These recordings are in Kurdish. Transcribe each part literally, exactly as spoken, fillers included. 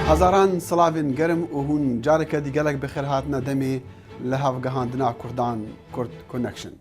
Hezaran silavên germ û hûn careke dî gelek bi xêr hatine demê li hevgihandina Kurdan, Kurd Connection.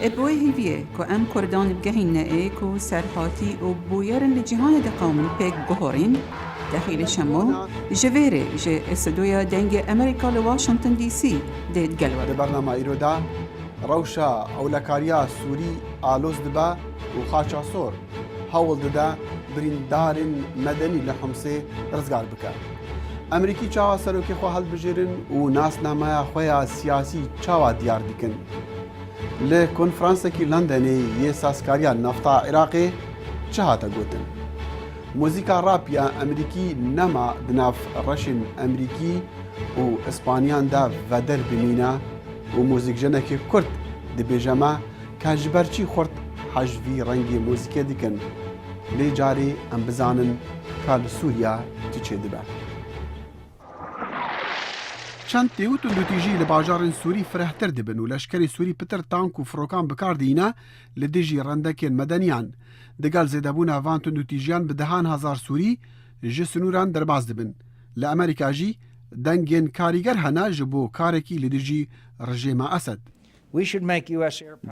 Ê bi wê hêviyê ku em Kurdan bigehînine ê ku serhatî û bûyer in li cîhanê diqewmin pêk guhorîn, dehî li şemo ji vê rê ji Studyoya Dengê Amerîka li Washington D C dê digel we Di be. bernama îro de rewşa ewlekariya Sûrî aloz dibe û Xaça Sor hewl dide birîndarên medenî li Himsê rizgar bike. Emerîkî çawa serokê xwe hildibijêrin û nasnameya xwe ya siyasî çawa diyar dikin? Li konferansekî Londonê yê sazkariya nafta Iraqê çi hate gotin? Muzîka rap ya Emerîkî nema di nav reşên Emerîkî û Îspaniyan de veder bimîne û muzîkjenekê Kurd dibêje me ka ji ber çi Kurd hej vî rengê muzîkê dikin. Lê carê em bizanin ka li Sûriya çi çêdibe. Çend têw û tundûtîjî li bajarên Sûrî firehtir dibin û leşkerê Sûrî pitir tank û firokan bi kar dihîne li dijî rendekên medeniyan. Digel zêdebûna van tundûtîjiyan bi dehan hezar Sûrî ji sinûran derbas dibin. Li Amerîka jî dengên karîger hene ji bo karekî li dijî rejêma Esed.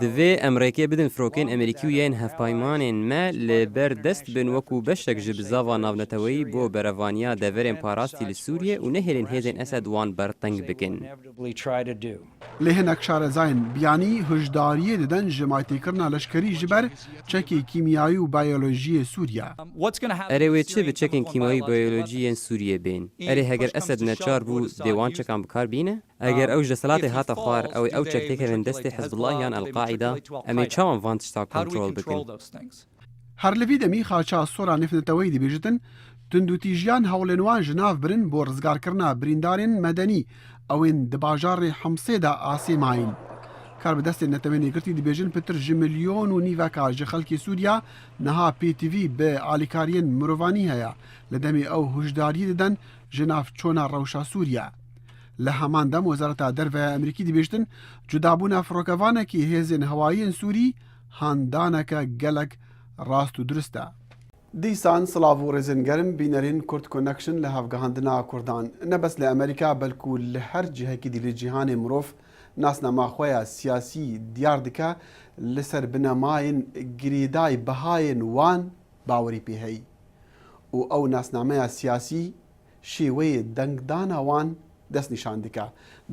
Divê em rêkê bidin firokên Emerîkî û yên hevpaymanên me li ber dest bin wekû beşek ji bizava navneteweyî bo berevaniya deverên parastî li Sûriyê û nehêlin hêzên Esed wan berteng bikin. Lê hinek şarezayên biyanî hişdariyê didin ji maytêkirina leşkerî ji ber çekê kîmyayî û biyolojiyê Sûriye. Erê wê çi bi çekên kîmyayî biyolojî yên Sûriyê bên? Erê heger Esed neçar bû dê wan çekan bi kar bîne? Eger ew ji desthilatê hate xwar, ew ê ew çek têkevin destê Hizbullah yan El-Qaîda, em ê çawan van tişta kontrol bikin? Her li vî demî Xaça Sora Nêvneteweyî dibêjitin, tundûtîjiyan hewlên wan ji nav birin bo rizgarkirina birîndarên medenî, ew ên di bajarê Himsê de asê mayîn. Karbidestên Netewên Yekgirtî dibêjin pitir ji milyon û nîveka ji xelkê Sûriya niha pêtivî bi alîkariyên mirovanî heye, li demê ew hişdariyê didin ji nav çona rewşa Sûriye. Li heman dem Wezareta Derve ya Emerîkî dibêjtin, cudabûna firokevanekî hêzên hewayiyên Sûrî handaneke gelek rast û dirust e. Dîsan silav û rêzên germ bînerên Kurd Connection li hevgihandina Kurdan. Ne bes li Amerîka belkû li her cihekî dî li cîhanê mirov nasnama xwe ya siyasî diyar dike, li ser binemayên girêdayî bihayên wan bawerî pê heyî. Û ew nasnameya siyasî şêweyê dengdana wan destnîşan dike.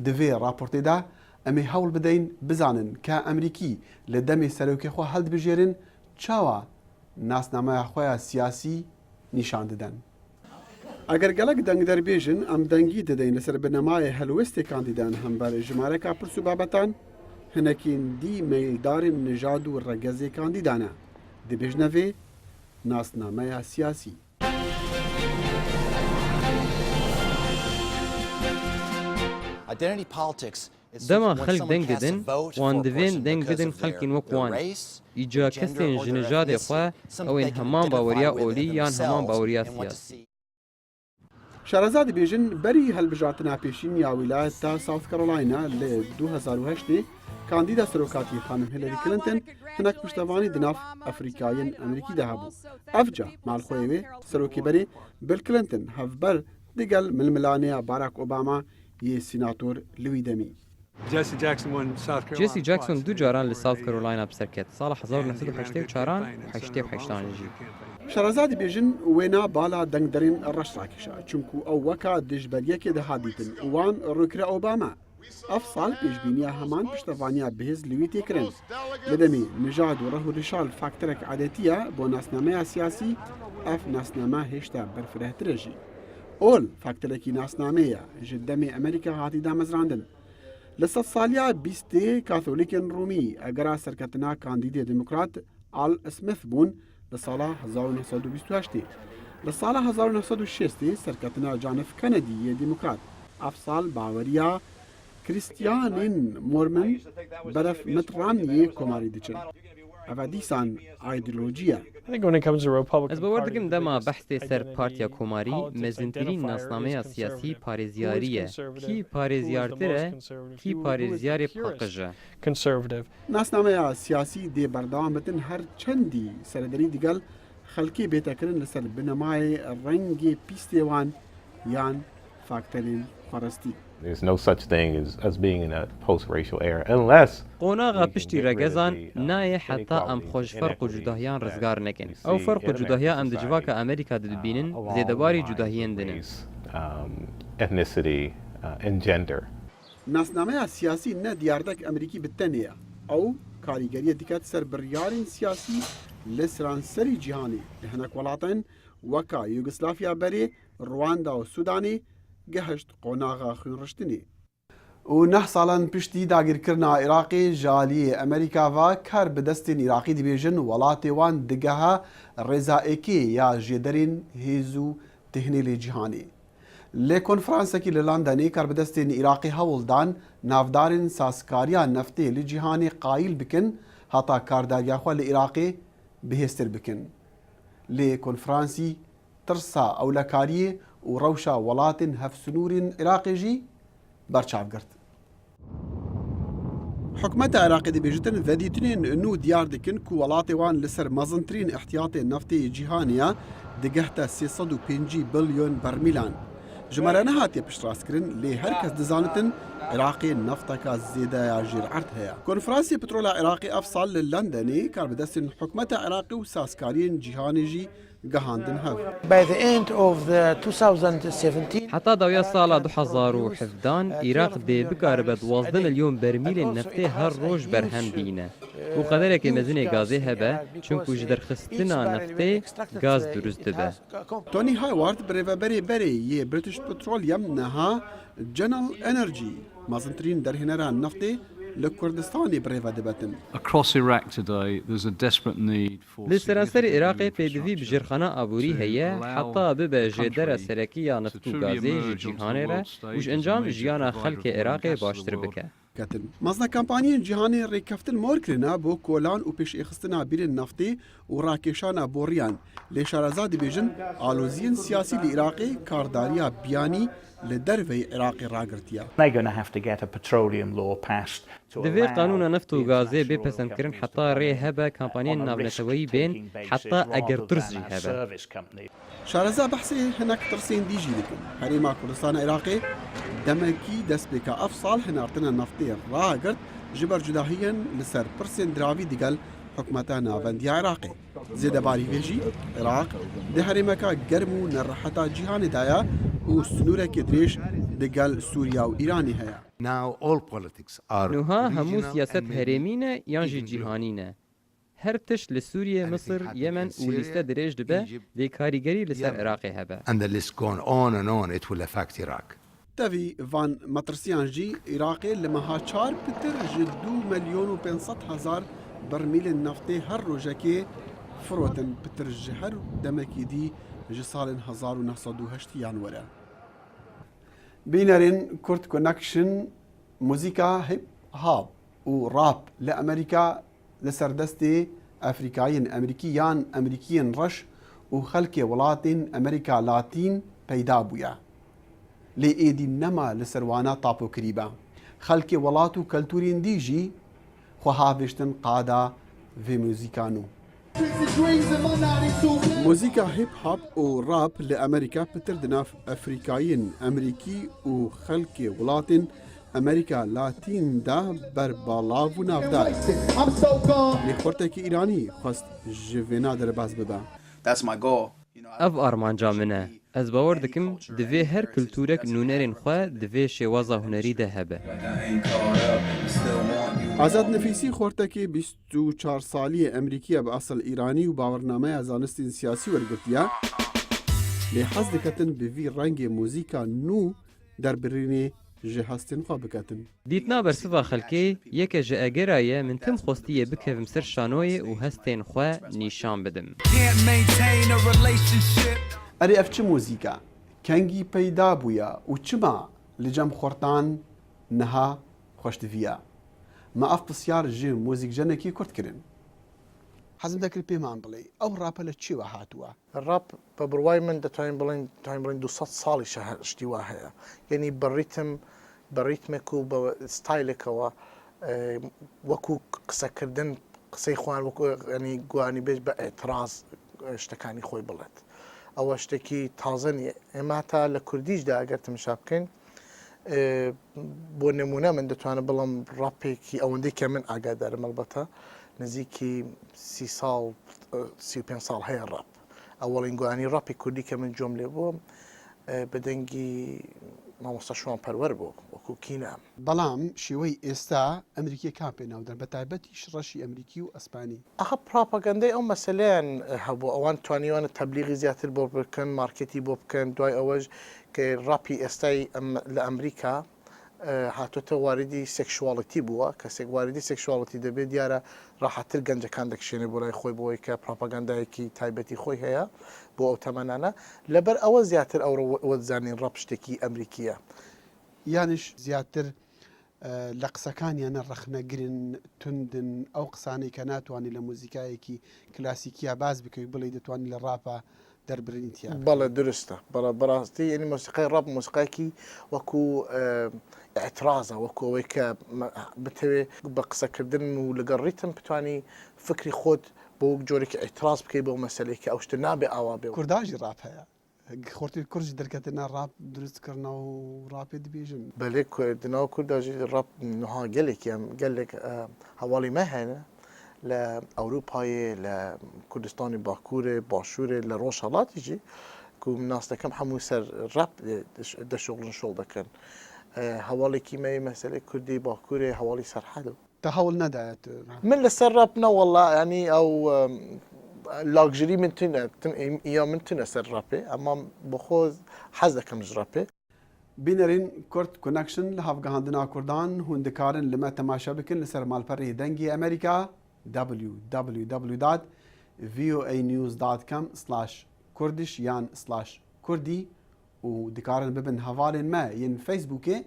Di vê raportê de em ê hewl bideyin bizanin ka Emerîkî li demê serokê xwe hildibijêrin çawa nasnameya xwe ya siyasî nîşan didin. Eger gelek dengder bêjin, em dengî dideyin li ser binemayê helwestê kandîdan hember jimareka pirs û babetan, hinekîn dî meyildarên nijad û regezê kandîda ne. Dibêjne vê nasnameya siyasî. Dema xelk deng didin, wan divên deng bidin xelkên wek wan. Îca kesên ji nijadê xwe, ew ên heman baweriya olî yan heman baweriya siyasî. Şareza dibêjin, berî hilbijartina pêşîn ya wîlayeta South Carolina li du hezar û heştê, kandîda serokatiyê xanim Hillary Clinton hinek piştevanî di nav Afrîkayên Amerîkî de hebû. Ev ca malxweyê wê, serokê berê Bill Clinton, hevber digel milmilaneya Barack Obama yê sînator li wî demî. Jesse Jackson du caran li South Carolina bi ser ket, sala hezar û neh sed û heştê û çaran û heştê û heştan jî. Şareza dibêjin wêna bala dengderên reş rakişa, çimku ew weka dijberiyekê dihat dîtin û wan rûkire Obama. Ev sal pêşbîniya heman piştevaniya bihêz li wî tê kirin. Li demê nijad û reh û rîşal fakterek edetî ye bo nasnameya siyasî, ev nasname hêşta berfirehtir e jî. Ol fakterekî nasnameyê ye, ji demê Amerîka hatî damezrandin. Li sedsaliya bîstê Katholîkên Rûmî egera serketina kandîdê demokrat Al Smith bûn li sala hezar û neh sed û bîst û heştê. Li sala hezar û neh sed û şêstê serketina John F. Kennedy yê demokrat. Ev sal baweriya Kristiyanên Mormon beref Mitt Romney yê komarî diçin. Ev e dîsan îdeolojî ye. Ez bawer dikim dema behsê ser Partiya Komarî, mezintirîn nasnameya siyasî parêziyarî ye. Kî parêziyartir e, kî parêziyarê paqij e. Nasnameya siyasî dê berdewam bitin, her çendî serederî digel xelkê bête kirin li ser binemayê rengê pîstê wan yan fakterên xwerestî. There's no such thing as, as being in a post-racial era unless Qonaxa piştî regezan nayê heta em xwe ji ferq û cudahiyan rizgar nekin. Ew ferq û cudahiya em di civaka Amerîka de dibînin, zêdebarî cudahiyên din e. Um, ethnicity uh, and gender. Nasnameya siyasî ne diyardek Amerîkî bi tenê ye. Ew karîgeriyê diket ser biryarên siyasî li seranserî cîhanê. Li hinek welatên weka Yugoslavya berê, Rwanda û Sudanê gehişt qonaxa xwînriştinê. Û neh salan piştî dagirkirina Iraqê ji aliyê Amerîka ve karbidestên Iraqî dibêjin welatê wan digehe rêza êkê ya jêderên hêz û têhnê lê cîhanê. Lê konferansekî li Londonê karbidestên Iraqê hewl dan navdarên sazkariya neftê li cîhanê qayîl bikin heta kardariya xwe li Iraqê bihêztir bikin. Lê konferansî tirsa ewlekariyê û rewşa welatên hevsnûrên Iraqê jî berçav girt. Hikûmeta Iraqê dibêjitin vedîtinên nû diyar dikin ku welatê wan li ser mezintirîn ihtiyatê neftê yê cîhanê ya digehte sê sed û pêncî bilyon bermîlan. Jimare nehatiye piştrastkirin, lê her kes dizanitin Iraqê nefteka zêde ya jêr erd heye. Konferansê Petrola Iraqê ev sal li Londonê karbidestên hikûmeta Iraqê û sazkariyên cîhanê jî gihandin hev. By the end of the two thousand seventeen, Heta dawiya sala du hezar û hevdehan, Iraq dê bikaribe duwazdeh milyon bermîlên neftê her roj berhem bîne û qederekê mezin ê gazê hebe, çimkû ji derxistina neftê gaz dirust dibe. Tony Hayward, birêveberê berê yê British Petroleum, niha Genel Energy, mezintirîn derhênera neftê, li Kurdistanê birêve dibetin. Across Iraq today, there's a desperate need for Li seranserê significant Iraqê new pêdivî bi infrastructure jêrxana aborî to heye, allow heta bibe the jêdera country serekî ya to neft û truly gazê ji emerge onto the cîhanê re world û ji stage as a encam major jiyana provider xelkê of oil and Iraqê gas to the baştir world. Bike. Ketin. Mezina kampaniyên cîhanê rêkeftin mor kirine bo kolan û pêşêxistina bîrên neftê û rakêşana boriyan. Lê şareza dibêjin, aloziyên siyasî li Iraqê kardariya biyanî li derveyî Iraqê ragirtiye. They're going to have to get a petroleum law passed to Divê allow qanûna neft û the gazê bê international pesendkirin companies to heta rê operate hebe on kampaniyên a navneteweyî bên, risk-taking basis heta eger rather tirs than jî a hebe. service company. Şareza behsê hinek tirsên dî jî dikin. Herêma Kurdistana Iraqê demekî destpêka ev sal hinartina neftê ragirt ji ber cudahiyên li ser pirsên diravî digel hikûmeta navendiya Iraqê. Zêdebarî vê jî Iraq di herêmeka germ û nereheta cîhanê de ye û sinûrekê dirêj digel Sûriya û Îranê heye. Now all politics are Nuha hemû regional siyaset and maybe herêmî ne yan jî even global. Cîhanî ne. Her tişt li Sûriye, Anything Misir, happening Yemen in û lîste Syria, dirêj dibe, Egypt, lê karîgerî li ser Yemen. Iraqê hebe. And the list going on and on, it will affect Iraq. Tevî van metirsiyan jî Iraqê li meha çar pitir ji du milyon û pênc sed hezar bermîlên neftê her rojekê firotin, pitir ji her demekî dî ji salên hezar û neh sed û heştî yan were. Bînerên Kurd Connection, muzîka hip hop û rap li Amerîka li ser destê Efrîkayên Emerîkî yan Emerîkiyên Reş û xelkê welatên Emerîka Latîn peyda bûye. Lê êdî nema li ser wana tapo kirî be. Xelkê welat û keltûrên dî jî xwe havêştin qada vê muzîka nû. Muzîka hip hop û rap li Amerîka pitir di nav Efrîkayên Emerîkî û xelkê welatên Amerîka Latîn de ber balav û navdar. Lê xortekî Îranî xwest ji vêna derbas bibe. That's my goal. You know, I Ev armanca min e. Ez bawer dikim, divê her kulturek nûnerên xwe di vê şêwaza hunerî de hebe. that ain't caught up. Still want you. Azad Nefîsî xortekê bîst û çar salî ye, Emerîkî ye, bi esil Îranî û bawernameya zanistên siyasî wergirtiye. Lê hez diketin bi vî rengê muzîka nû derbirînê ji hestên xwe biketin. Dîtina bersiva xelkê yeke ji egera ye min tim xwestiye bikevim ser şanoyê û hestên xwe nîşan bidim. Can't maintain a relationship. Erê ev çi muzîk e? Kengî peyda bûye û çima li cem xortan niha xweştiviya? Me ev pisyar ji muzîkjenekî Kurd kirin. Hezim dekir pêman bilê, ew rape li çi we hatiwe? Rap bi birwayê min ditoyin bilin, ditoyin bilin du sed salî şehe-, ştî wa heye. Yanî bi rîtim, bi rîtmek û bi staylekewa, e, wekû qisekirdin, qisey xwe wekû, yanî guhanîbêj bi îtiraz, e, ştekanî xwe bilet. ئەوە شتێکی تازە نییە. ئێمە هەتا لە کوردیشدا ئەگەر تمشا بکەین، ئێ، بۆ نمونە من دەتوانم بڵم ڕاپێکی ئەوەندەی کە من ئاگادارم، ئەلبەتە نزیکی سی ساڵ، سی و پێنج ساڵ هەیە ڕاپ. ئەوەڵین گۆیانی ڕاپی کوردی کە من جۆم لێ بووم، ئێ، بە دەنگی مامۆستا شوان پەروەر بوو، وەکو کینە. بەڵام شێوەی ئێستا ئەمریکی کام پێ ناودەن، بە تایبەتیش ڕەشی ئەمریکی و ئەسپانی؟ ئەخە پراپاگەندەی ئەو مەسەلەیان هەبوو، ئەوان توانیوانە تەبلیغی زیاتر بۆ بکەن، مارکێتی بۆ بکەن، دوای ئەوەش کە ڕاپی ئێستای لە ئەمریکا هاتوتە واردی سێکشواڵیتی بووە، کەسێک واردی سێکشواڵیتی دەبێت دیارە ڕاحەتتر گەنجەکان دەکشێنێ بۆ لای خۆی، بۆی کە پراپاگەندایەکی تایبەتی خۆی هەیە بۆ ئەو تەمەنانە. لەبەر ئەوە زیاتر ئەو وەزانین ڕاپ شتێکی ئەمریکیە. یانیش زیاتر لە قسەکانیانە ڕەخنەگرن، توندن، ئەو قسانەی کە ناتوانانی لە مۆزیکایەکی کلاسیکیا باس بکەی بڵێ دەتوانانی لە ڕاپە دەربرنیتیان. بەڵێ دروستە، بەڵێ بەڕاستی یعنی مۆسیقای ڕاپ مۆسیقایەکی وەکو ئەترازە، وەکو ئەوەی کە بتەوێ بە قسەکردن و لەگەڵ ڕیتم بتانی فکری خۆت بۆ وەک جۆرێکی ئەتراز بکەی بۆ مەسلێکی ئەو شتە نابێ ئاوا بێ. کورداژی ڕاپ هەیە. خۆرتی کورژ دەرکەتە ناو ڕاپ دروست کردنە و ڕاپێ دبێژن. بەلێ، کو- di nav Kurda jî rap niha gelek em gelek e, hevalî me hene li Ewropayê, li Kurdistanê Bakurê, Başûrê, li Rojhelatê jî ku min nas dikim hemû ser rap e, diş- dişuxulin şol dikin. E, hevalekî me yê meselê Kurdî Bakurê hevalî Serhedê. Te hewl nedaye tu. Min li ser rap ne wela, yanî ew em, luxury min tune, tun, îya min tune ser rapê, ema bi xwe hez dikim ji rapê. Bînerên Kurd Connection li hevgihandina Kurdan hûn dikarin li me temaşe bikin li ser malperê Dengê Amerîka, www dot voanews dot com slash kurdish yan slash kurdî û dikarin bibin hevalên me yên Facebookê,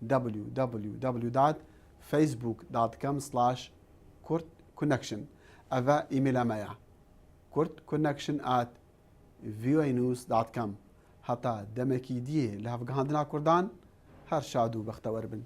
www dot facebook dot com slash kurdconnection. Ev e emaila me ya, kurdconnection at voanews dot com. Heta demekî diyê li hevgihandina Kurdan, her şad û bextewer bin.